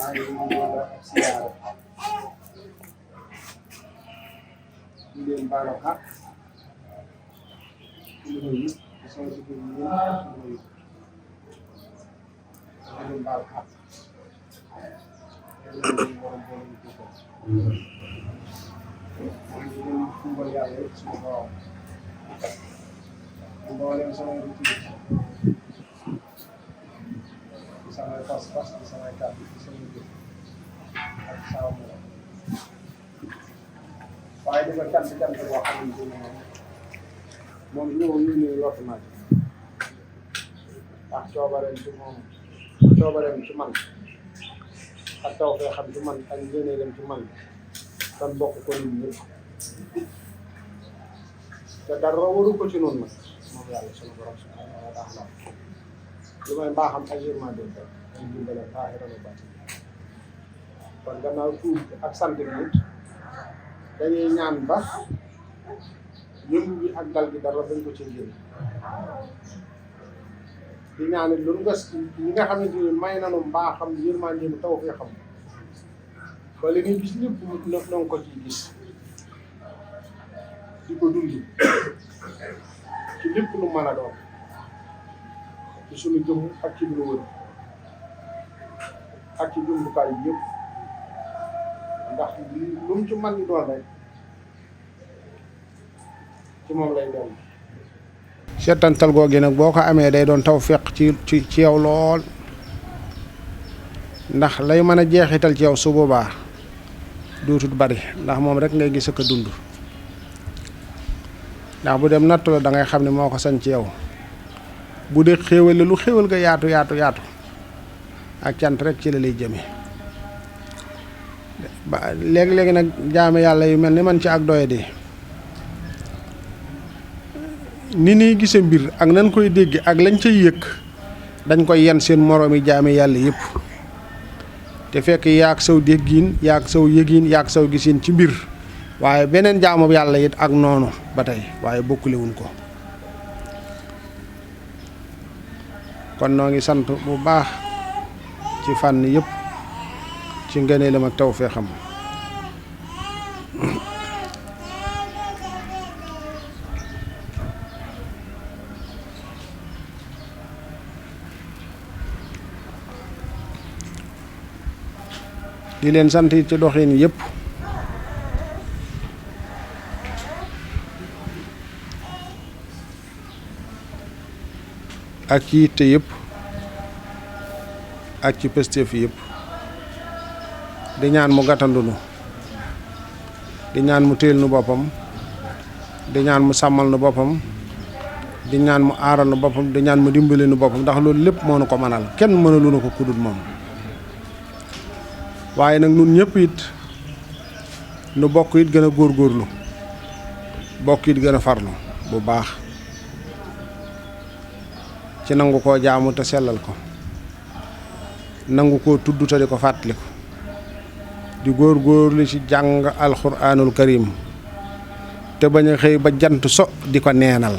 waaye ñu ngi doon ak siyaare di leen baal xaq di nuyu di sama si biir ñun di nuyu di leen baal xaq di leen borom borom ci ko di leen tuubal yàlla yëpp suñu borom mboolem samay routine di samay pas-pas di samay kàddu di samay jëf ak sama morom waaye dafa cant boo xamante ne moom ñëw ñu ne lott naa ci ndax coobareem ci moom coobareem ci man ak taw fee xam ci man ak ngëneelam ci man tan bokk ko ñun ñëpp te dara waru ko ci noonu nag moom yàlla sunu borom subhanahu wa taala lu may mbaaxam ak yërmande rek ay dimbale taaxiran wa baatin kon gannaaw tuub ak sant bi it dañuy ñaan ba yëngu bi ak dal gi dara dañ ko ci génn di ñaan it lu ngas ñi nga xamante ni may nanu mbaaxam yërmande mu taw fee xam ba li ñuy gis lépp na nga ko ciy gis di ko dund ci lépp lu mën a doon ci suñu jëmm ak ci lu wër ak ci jumtukaay yi yëpp ndax lu mu ci mën di doon rek ci moom lay doon. seetantal googu nag boo ko amee day doon tawfeex ci yow lool ndax lay mën a jeexital ci yow su boobaa dootut bari ndax moom rek ngay gis ak a dund ndax bu dem nattu la da ngay xam ne moo ko sañ ci yow bu dee xéewal la lu xéewal ga yaatu ak cant rek ci la lay jëme ba léegi-léegi nag jaame yàlla yu mel ni man ci ak doyadi ni ñuy gise mbir ak nañ koy dégg ak lañ cay yëg dañ koy yenn seen moroomi jaame yàlla yëpp te fekk yaag saw déggiin yaag saw yëgiin yaag saw gisiin ci mbir waaye beneen jaamu yàlla it ak noonu ba tey waaye bokkulewuñ ko kon noo ngi sant bu baax ci fànn yëpp ci ngëneelam ak tawfeexam di leen sant ci doxin yëpp ak ci yitte yëpp ak ci pëstéef yëpp di ñaan mu gàttandunu di ñaan mu téel nu boppam di ñaan mu sàmmal nu boppam di ñaan mu aaral nu boppam di ñaan mu dimbali nu boppam ndax loolu lépp moo nu ko mënal kenn mënalu nu ko kudul moom waaye nag nun ñëpp it nu bokk it gën a góorgóorlu bokk it gën a farlu bu baax ci nangu koo jaamu te sellal ko nangu koo tudd te di ko fàttaliku di góorgóorlu ci jàng alxuraanul karim te bañ a xëy ba jant so di ko neenal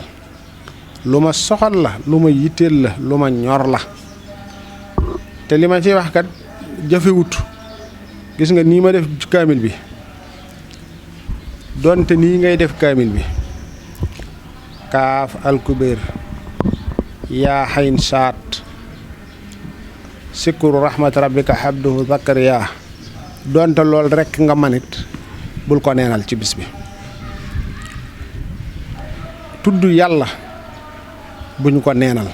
lu ma soxal la lu ma yitteel la lu ma ñor la te li ma ciy wax kat jafewut gis nga nii ma def kaamil bi donte nii ngay def kaamil bi kaaf alkubeer yaa xayn saat sikkuru rahmat rabbika habduhu zakariya donte lool rekk nga manit bul ko neenal ci bis bi tudd yàlla buñ ko neenal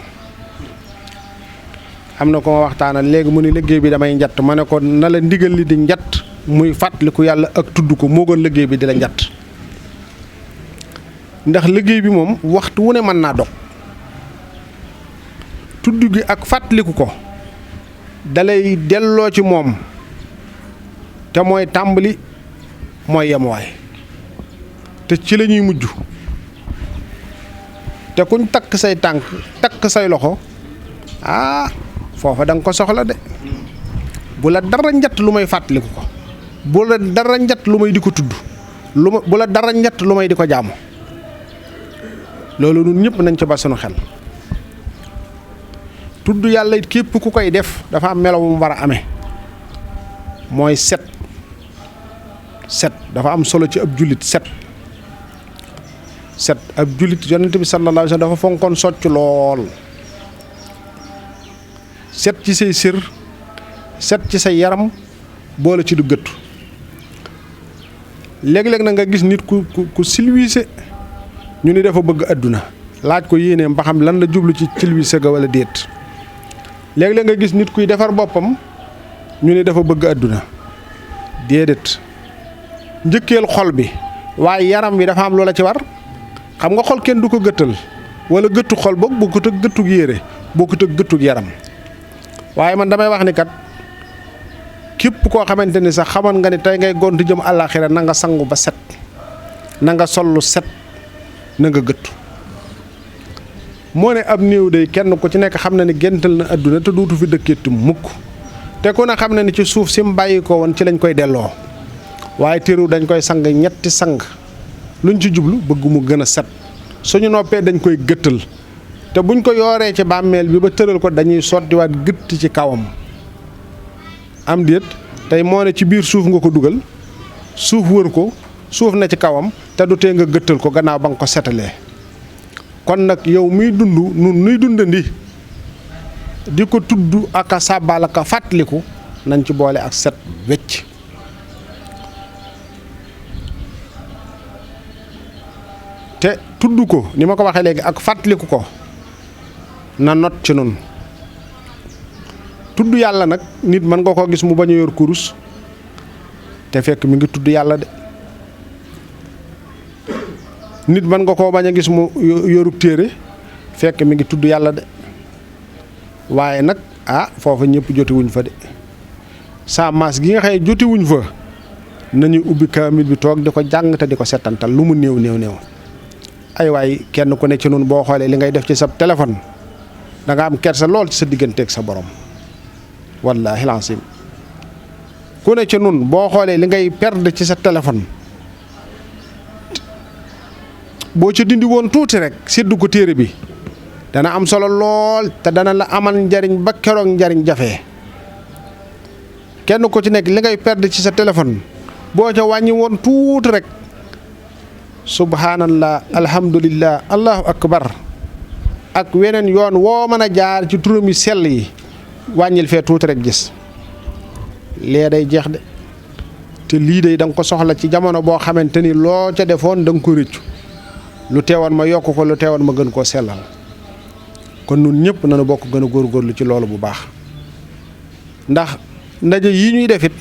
am na ko ma waxtaanal léegi mu ni liggéey bi damay njatt ma ne ko na la ndigal li di njatt muy fàttaliku yàlla ak tudd ko moo gën liggéey bi di la njatt ndax liggéey bi moom waxtu wu ne mën naa dog tudd gi ak fàttaliku ko dalay delloo ci moom te mooy tàmbali mooy yemuwaay te ci la ñuy mujj te kuñ takk say tànk takk say loxo foofa da nga ko soxla de bu la dara njatt lu may fàttaliku ko bu la dara njatt lu may di ko tudd bu la dara njatt lu may di ko jaamu loolu ñun ñëpp nañ ci ba sunu xel tudd yàlla it képp ku koy def dafa am melo mu war a amee mooy set dafa am solo ci ab jullit set ab jullit yonent bi sallallahu alayhi wa sallam dafa fonkoon socc lool set ci say sër set ci sa yaram boole ci du gëttu léeg-léeg na nga gis nit ku silwiise ñu ni dafa bëgg àdduna laaj ko yéeneem ba xam lan la jublu ci silwiise ga wala déet léeg-léeg nga gis nit kuy defar boppam ñu ni dafa bëgg àdduna déedéet njëkkeel xol bi waaye yaram wi dafa am loola ci war xam nga xol kenn du ko gëttal wala gëttu xol boog bokkut ak gëttug yére bokkut ak gëttug yaram waaye man damay wax ni kat képp koo xamante ni sax xamoon nga ni tey ngay gont jëm àllaaxira na nga sangu ba set na nga sollu set na nga gëttu moo ne ab néew day kenn ku ci nekk xam na ni géntal na àdduna te duutu fi dëkkeeti mukk te ku ne xam na ni ci suuf si mu bàyyi ko woon ci lañ koy delloo waaye teeru dañ koy sang ñetti sang luñ ci jublu bëgg mu gën a set suñu noppee dañ koy gëttal te buñ ko yooree ci bàmmeel bi ba tëral ko dañuy sottiwaat gëtt ci kawam am déet tey moo ne ci biir suuf nga ko dugal suuf wër ko suuf na ci kawam te du tee nga gëttal ko gannaaw ba nga ko setalee kon nag yow muy dund nun nuy dundandi di ko tudd ak a sàbbaal ak a fàttaliku nañ ci boole ak set wecc te tudd ko ni ma ko waxee léegi ak fàttaliku ko na not ci nun tudd yàlla nag nit mën nga ko gis mu bañ a yor kurus te fekk mi ngi tudd yàlla de nit mën nga koo bañ a gis mu yorub téere fekk mi ngi tudd yàlla de waaye nag foofa ñëpp jotiwuñ fa de sa maas gi nga xëy jotiwuñ fa nañu ubbi kaamil bi toog di ko jàng te di ko settantal lu mu néew ay waay kenn ku ne ci nun boo xoolee li ngay def ci sa téléphone da nga am kersa lool ci sa digganteeg sa borom wallaahi lancim ku ne ci nun boo xoolee li ngay perdre ci sa téléphone boo ci dindi woon tuuti rek séddu ko téere bi dana am solo lool te dana la amal njariñ ba keroog njariñ jafe kenn ku ci nekk li ngay perdre ci sa téléphone boo ca wàññi woon tuuti rek subhanallah alhamdulillah allahu akbar ak weneen yoon woo mën a jaar ci turam yu sell yi wàññil fee tuuti rek gis lee day jeex de te lii day da nga ko soxla ci jamono boo xamante ni loo ca defoon da nga ko rëccu lu teewoon ma yokk ko lu teewoon ma gën koo sellal kon nun ñëpp nañu bokk gën a góorgóorlu ci loolu bu baax ndax ndaje yi ñuy defit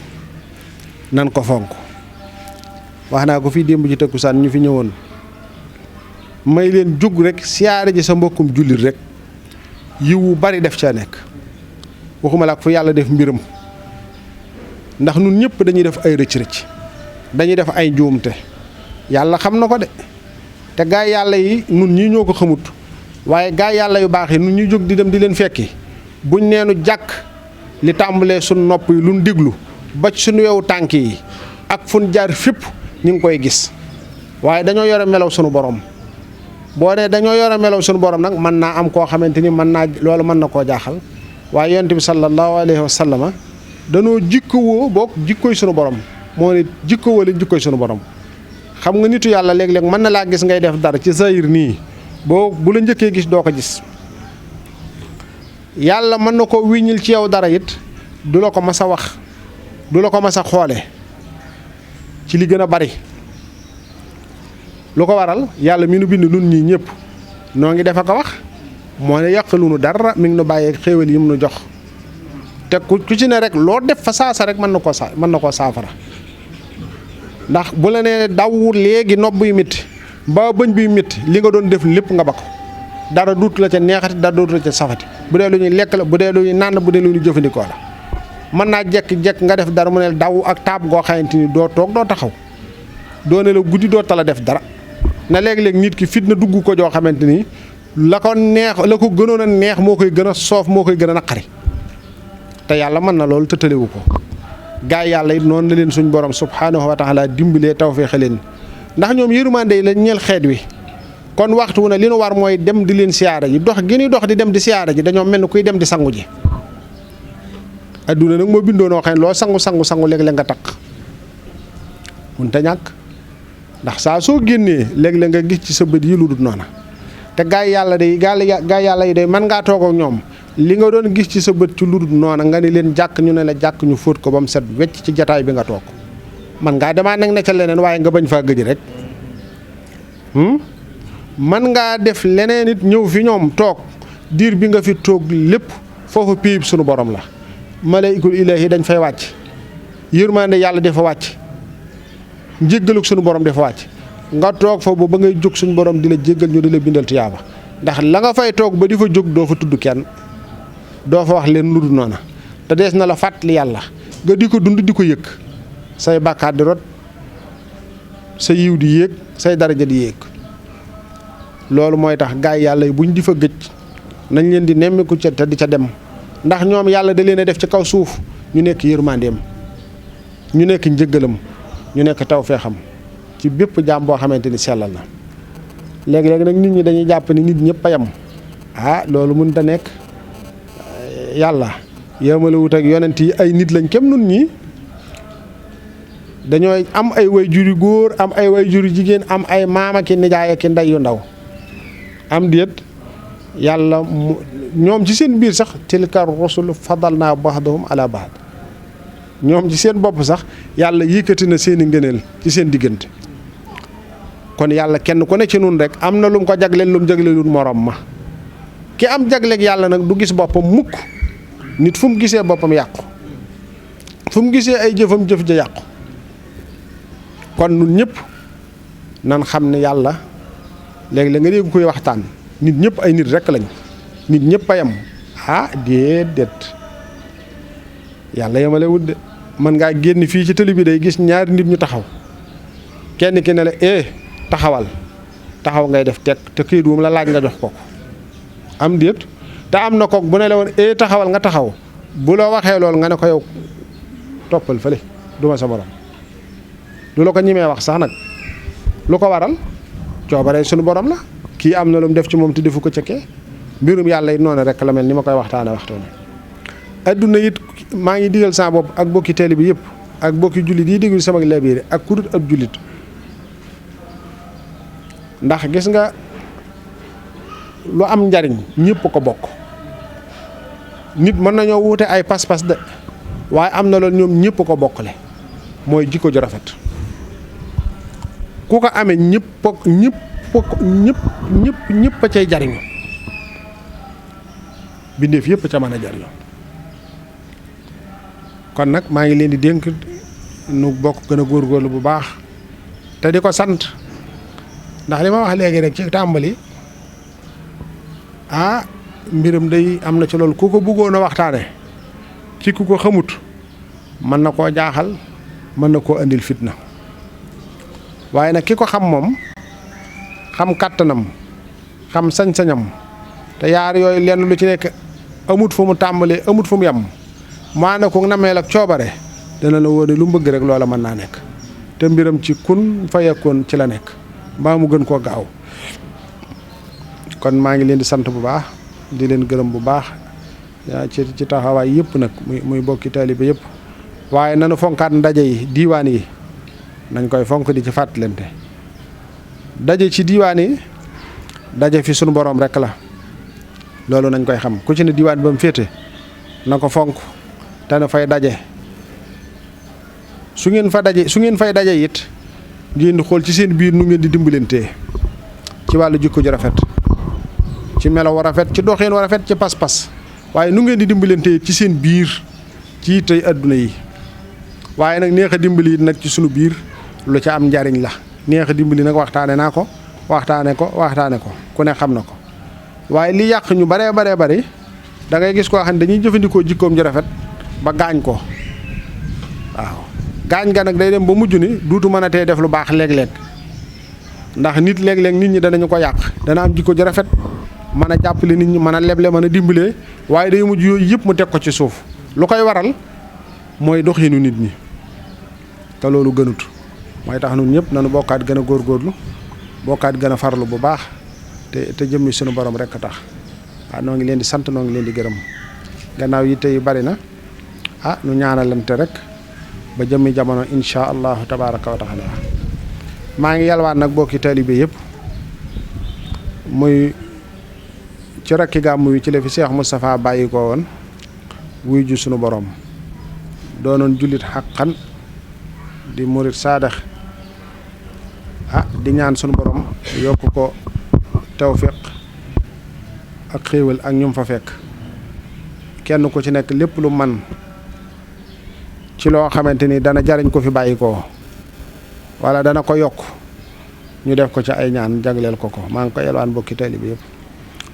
nan ko fonk wax naa ko fii démb ci takkusaan ñu fi ñëwoon may leen jug rek siyaare ji sa mbokkum jullit rek yiwu bari def ca nekk waxuma la ak fu yàlla def mbiram ndax nun ñëpp dañuy def ay rëcc-rëcc dañuy def ay njuumte yàlla xam na ko de te gaay yàlla yi nun ñii ñoo ko xamut waaye gaay yàlla yu baax yi nun ñuy jóg di dem di leen fekki buñ neenu jàkk li tàmbalee suñ nopp yi luñ déglu ba ci suñu wewu tànk yi ak fun jaar fépp ñu ngi koy gis waaye dañoo yore melaw sunu borom boo nee dañoo yore melaw sunu borom nag mën naa am koo xamante ni mën naa loolu mën na koo jaaxal waaye yonent bi sallallahu alayhi wa sallama danoo jikkowoo boog jikkooy sunu borom moo ne jikkowoo leen jikkooy sunu borom xam nga nitu yàlla léeg-léeg mën na laa gis ngay def dara ci zahir nii boo bu la njëkkee gis doo ko gis yàlla mën na ko wiññil ci yow dara it du la ko mas a wax du la ko mas a xoole ci li gën a bari lu ko waral yàlla mi nu bind nun ñii ñëpp noo ngi def ak a wax moo ne yàqalunu dara mi ngi nu bàyyee xéewal yi mu nu jox te ku ci ne rek loo def fa saasa rek mën na koo saafara ndax bu la nee daw léegi nopp buy métti ba bëñ buy métti li nga doon def lépp nga ba ko dara duut la ca neexati dara duut la ca safati bu dee lu ñuy lekk la bu dee lu ñuy naan bu dee lu ñuy jëfandikoo la mën naa jekk-jekk nga def dara mu ne daw ak taab goo xamante ni doo toog doo taxaw doo ne la guddi doo tala def dara na léeg-léeg nit ki fitna dugg ko joo xamante ni la ko neex la ko gënoon a neex moo koy gën a soof moo koy gën a naqari te yàlla mën na loolu tëtalewu ko gaay yàlla it noonu la leen suñ borom subhaanahu wa taala dimbalee tawfeexe leen ndax ñoom yërmande la ñeel xeet wi kon waxtu wu ne li nu war mooy dem di leen siyaara ji dox gi ñuy dox di dem di siyaara ji dañoo mel ni kuy dem di sangu ji adduna nag moo bindoo noo xam ne loo sangu léeg-léeg nga takk mënut a ñàkk ndax saa soo génnee léeg-léeg nga gis ci sa bët yi lu dul noona te gaay yàlla day gaay yàlla yi day man ngaa toog ak ñoom li nga doon gis ci sa bët ci lu dul noona nga ne leen jàkk ñu ne la jàkk ñu fóot ko ba mu set wecc ci jataay bi nga toog man ngaa demaa nag ne ca leneen waaye nga bañ faa gëj rek man ngaa def leneen it ñëw fi ñoom toog diir bi nga fi toog lépp foofu piib sunu borom la malaykul ilaahi dañ fay wàcc yërmande yàlla dafa wàcc njéggaluk sunu borom dafa wàcc nga toog fa ba ngay jóg suñu borom di la jéggal ñu di la bindal tiyaaba ndax la nga fay toog ba di fa jóg doo fa tudd kenn doo fa wax leen lu dul noona te dees na la fàttali yàlla nga di ko dund di ko yëg say bàkkaar di rot sa yiw di yéeg say daraja di yéeg loolu mooy tax gaay yàlla yi buñ di fa gëj nañ leen di nemmiku ca te di ca dem ndax ñoom yàlla da leen a def ci kaw suuf ñu nekk yërmandeem ñu nekk njëggalam ñu nekk tawfeexam ci bépp jaam boo xamante ni sellal na léegi-léegi nag nit ñi dañuy jàpp ni nit ñëpp a yem loolu mënut a nekk yàlla yemale wut ak yonent yi ay nit lañ kem nun ñi dañooy am ay way juri góor am ay way juri jigéen am ay maama ki nijaay ki ndey yu ndaw am déet yàlla ñoom ci seen biir sax tilka rusul fadalna ba'dahum ala ba'd ñoom ci seen bopp sax yàlla yëkkati na seeni ngëneel ci seen diggante kon yàlla kenn ku ne ci nun rek am na lu mu ko jagleel lu mu jagleelul morom ma ki am jagleeg yàlla nag du gis boppam mukk nit fu mu gisee boppam yàqu fu mu gisee ay jëfam jëf ja yàqu kon nun ñëpp nan xam ne yàlla léegi la nga dégg koy waxtaan nit ñëpp ay nit rek lañ nit ñëpp a yem déedéet yàlla yemale wut de mën ngaa génn fii ci télé bi day gis ñaari nit ñu taxaw kenn ki ne la taxaw ngay def teg te këyit wu mu la laaj nga jox ko am déet te am na kook bu ne la woon taxawal nga taxaw bu la waxee loolu nga ne ko yow toppal fële duma sa borom du la ko ñimee wax sax nag lu ko waral coobare sunu borom la kii am na lu mu def ci moom te defu ko cëkkee mbirum yàlla it noonu rek la mel ni ma koy waxtaane waxtoone adduna it maa ngi digal sama bopp ak bokki télé bi yëpp ak bokki jullit yi déglu sama labiire ak ku dul ab jullit ndax gis nga lu am njariñ ñëpp ko bokk nit mën nañoo wuute ay pas-pas de waaye am na loolu ñoom ñëpp ko bokkale mooy jikko ju rafet ku ko amee ñëpp a cay jariñu bindeef yëpp ca mën a jariñu kon nag maa ngi leen di dénk nu bokk gën a góorgóorlu bu baax te di ko sant ndax li ma wax léegi rek ci tàmbali mbiram day am na ci loolu ku ko bëggoon a waxtaane ci ku ko xamut mën na koo jaaxal mën na koo andil fitna waaye nag ki ko xam moom xam kàttanam xam sañ-sañam te yaar yooyu lenn lu ci nekk amut fu mu tàmbalee amut fu mu yem maa ne ko nameel ak coobare dana la wóone lu mu bëgg rek loola mën naa nekk te mbiram ci kun fa yekkoon ci la nekk mbaa mu gën koo gaaw kon maa ngi leen di sant bu baax di leen gërëm bu baax ci taxawaay yëpp nag muy bokki taalibe yëpp waaye nanu fonkaat ndaje yi diiwaan yi nañ koy fonk di ci fàttalante daje ci diiwaan yi daje fi sunu borom rek la loolu nañ koy xam ku ci ne diiwaan ba mu féete na ko fonk te na fay daje su ngeen fay daje it ngeen di xool ci seen biir nu ngeen di dimbalantee ci wàllu jikko ju rafet ci melo war rafet ci doxeen war rafet ci pas-pas waaye nu ngeen di dimbalantee ci seen biir ci tey adduna yi waaye nag neex a dimbali nag ci sunu biir lu ca am njariñ la neex a dimbali nag waxtaane ko ku ne xam na ko waaye li yàq ñu baree bari da ngay gis koo xam ne dañuy jëfandikoo jikkoom ju rafet ba gaañ ko waaw gaañ ga nag day dem ba mujj ni duutu mën a tee def lu baax léeg-léeg ndax nit léeg-léeg nit ñi danañu ko yàq dana am jikko ju rafet mën a jàppale nit ñi mën a leble mën a dimbalee waaye day mujj yooyu yëpp mu teg ko ci suuf lu koy waral mooy doxinu nit ñi te loolu gënut mooy tax ñun ñëpp nañu bokkaat gën a góorgóorlu bokkaat gën a farlu bu baax te jëmmi sunu borom rek a tax waaw noo ngi leen di sant noo ngi leen di gërëm gannaaw yi tey bari na nu ñaanalante rek ba jëmmi jamono insha allahu tabaraka wa taala. maa ngi yalwaan nag bokki taalibe yëpp muy ci rakki gàmmu wi ci la fi Cheikh Moustapha bàyyi ko woon wuy ju sunu borom doonoon jullit xaqan di murit saadax di ñaan sunu borom yokk ko tawfiq ak xéewal ak ñum fa fekk kenn ku ci nekk lépp lu man ci loo xamante ni dana jariñ ko fi bàyyi ko wala dana ko yokk ñu def ko ci ay ñaan jagleel ko maa ngi ko yelwaan bokki taalibe yëpp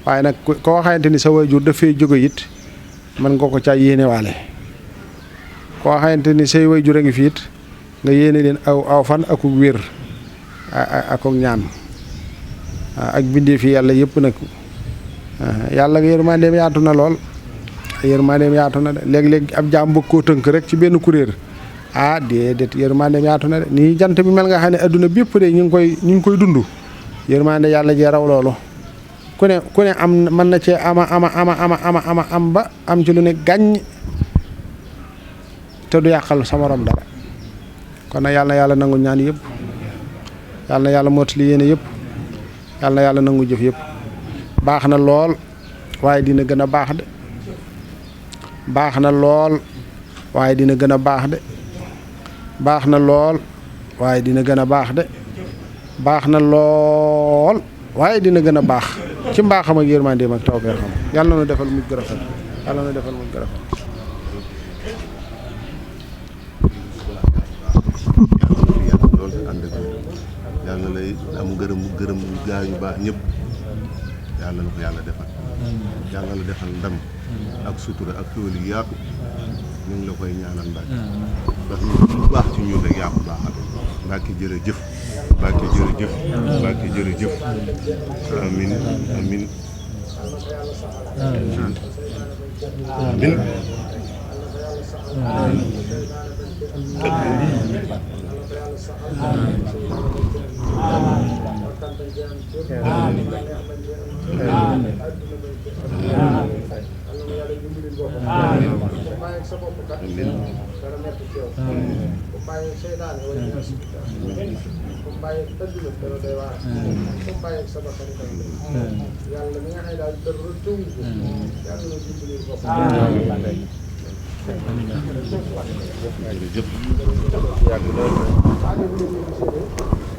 waaye nag koo xamante ni sa waajur dafay jóge it mën nga ko ca yéenewaale koo xamante ni say waajur a ngi fi it nga yéene leen aw fan akuk wér akuk ñaan ak bindee fi yàlla yëpp nag yàlla yërmandeem yaatu na lool yërmandeem yaatu na de léeg-léeg ab jaam bëgg koo tënk rek ci benn kuréel déedéet yërmandeem yaatu na de nii jant bi mel nga xam ne adduna bépp de ñu ngi koy dund yërmande yàlla jee raw loolu ku ne am mën na cee ama am ba am ci lu ne gàññ te du yàqal sa morom dara kon nag yàlla na yàlla nangu ñaan yëpp yàlla na yàlla mottali yéene yëpp yàlla na yàlla nangu jëf yëpp baax na lool waaye dina gën a baax de baax na lool waaye dina gën a baax de baax na lool waaye dina gën a baax de baax na lool waaye dina gën a baax ci mbaaxam ak yërmandeem ak tawfeexam yàlla na nu defal mujj gu rafet yàlla na nu defal mujj gu rafet. yàlla lay am gërëm gaa yu baax ñëpp yàlla na ko yàlla defal yàlla la defal ndam ak sutura ak xéwal yu yaatu ñu ngi la koy ñaanal Mbàkke ndax lu baax ci ñun rek yaa ko baaxal Mbàkke jërëjëf Mbàkke jërëjëf Mbàkke jërëjëf amin amin amin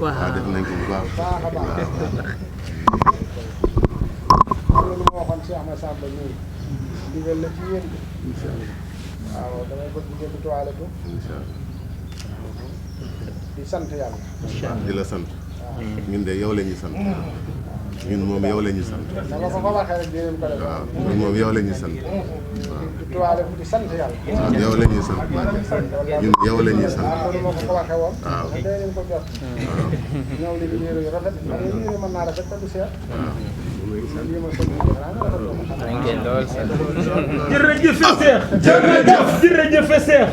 waaw def nañ ko bu baax loolu moo waxoon Cheikh Massamba ñëw digal la ci yéen waaw damay bëgg ngeen di toile ko di sant yàlla di la sant ñun de yow la ñuy sant ñun moom yow la ñuy sant dama ko waxee rek dinañ ko def waaw ñun moom yow la ñuy sant di toile ko di sant yàlla waaw yow la ñuy sant ñun yow la ñuy sant loolu moo ko waxee woon waaw day leen ko jot ñëw li yére yu rafet yére mën naa rafet te du seet jërëjëf Seex jërëjëf Seex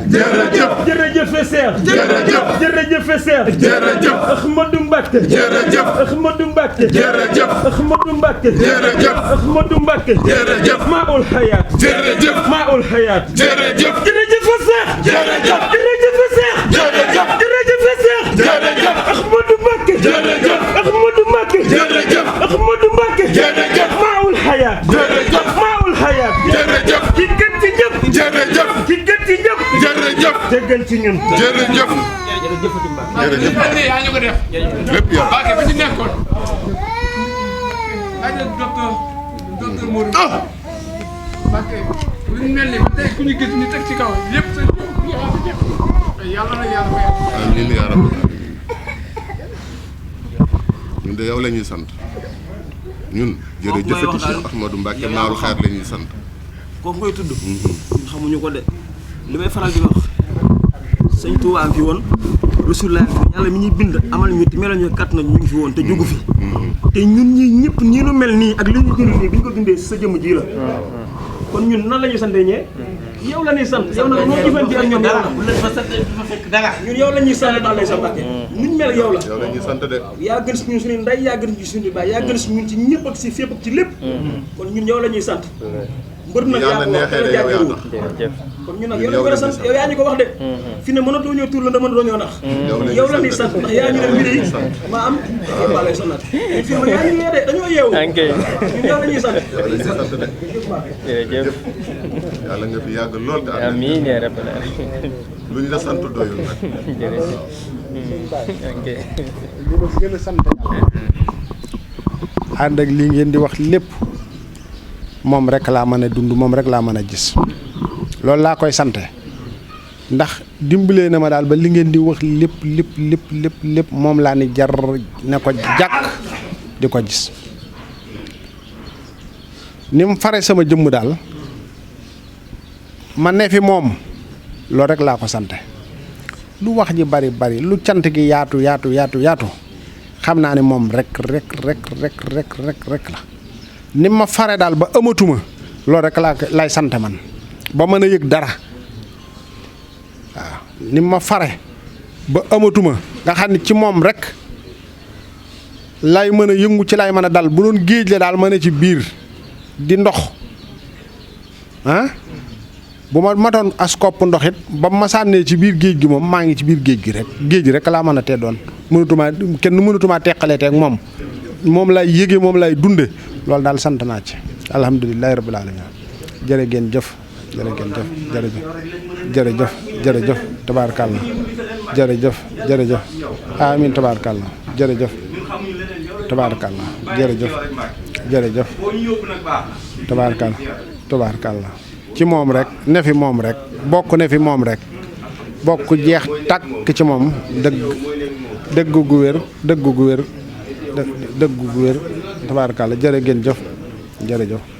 jërëjëf Seex jërëjëf Seex jërëjëf Ahmadou Mbacké jërëjëf Ahmadou Mbacké jërëjëf Ahmadou Mbacké jërëjëf Ahmadou Mbacké jërëjëf Maoul Hayaat jërëjëf Maoul Hayaat jërëjëf jërëjëf Seex jërëjëf jërëjëf Seex jërëjëf jërëjëf Seex jërëjëf Ahmadou Mbacké jërëjëf Ahmadou Mbacké jërëjëf Ahmadou Mbacké jërëjëf Maoul Hayaat jërëjëf Maoul Hayaat jërëjëf ki gën ci ñëpp jërëjëf ki gën ci ñëpp jërëjëf te gën ci ñun jërëjëf jërëjëf yaa ñu ko def lépp yow Mbàkke bi ci nekkoon laaj docteur Modou Mbàkke lu ñu mel ni ba tey ku ñu gis ñu teg ci kaw lépp sa yàlla na yàlla fayal amiin yaa rabbi ñun de yow la ñuy sant ñun jërëjëfati Cheikh Ahmadou Mbacké Maoul Hayaat la ñuy sant kooku ngay tudd ñun xamuñu ko de li may faral di wax sëñ Touba fi woon Rasulullah yàlla mi ñuy bind amal ñu te melal ñu kat na ñu ngi fi woon te jógu fi te ñun ñi ñëpp ñii nu mel nii ak li ñu dund nii bi ñu ko dundee sa jëmm ji la kon ñun nan la ñuy santee ñee yow la ñuy sant yow nag ñoo jëfante ak ñoom yow bu leen fa sant fa fekk dara ñun yow la ñuy sant daal lay sa Mbàkke nuñ mel yow la yow la ñuy sant de yaa gën si ñun suñu ndey yaa gën si suñu baay yaa gën si ñun ci ñëpp ak si fépp ak ci lépp kon ñun yow la ñuy sant mbër nag yaa ko wax dara jàkkaarloo kon ñun nag yow lañ war a sant yow yaa ñu ko wax de fi ne mënatoo ñoo tur la da mënatoo ñoo nax yow la ñuy sant ndax yaa ñu ne mbir yi maa am maa lay sonal fi ma yaa ñu yee de dañoo yeewu ñun yow la ñuy sant jërëjëf yàlla nga fi yàgg lool te amiin yaa rabbal lu ñu la sant doyul nag jërëjëf li ma gën a sant ànd ak lii ngeen di wax lépp moom rek laa mën a dund moom rek laa mën a gis loolu laa koy sante ndax dimbalee na ma daal ba li ngeen di wax lépp moom laa ni jar ne ko jàkk di ko gis ni mu fare sama jëmm daal ma ne fi moom loolu rek laa ko sante lu wax ji bari lu cant gi yaatu xam naa ne moom rek la ni ma fare daal ba amatuma loolu rek lay sant man ba mën a yëg dara waaw ni ma fare ba amatuma nga xam ne ci moom rek lay mën a yëngu ci lay mën a dal bu doon géej la daal mën a ci biir di ndox bu ma matoon as kopp ndox it ba ma sànnee ci biir géej gi moom maa ngi ci biir géej rek laa mën a tee doon mënatumaa teqalee teeg moom lay yëge moom lay dunde loolu daal sant naa ci alhamdulilahi rabbil alamin jërë ngeen jëf jërëjëf tabaarkàlla jërëjëf amin tabaarkàlla jërëjëf tabaarkàlla ci moom rek ne fi moom rek bokk ne fi moom rek bokk jeex tàkk ci moom dëgg gu wér tabaarkàlla jërë ngeen jëf jërëjëf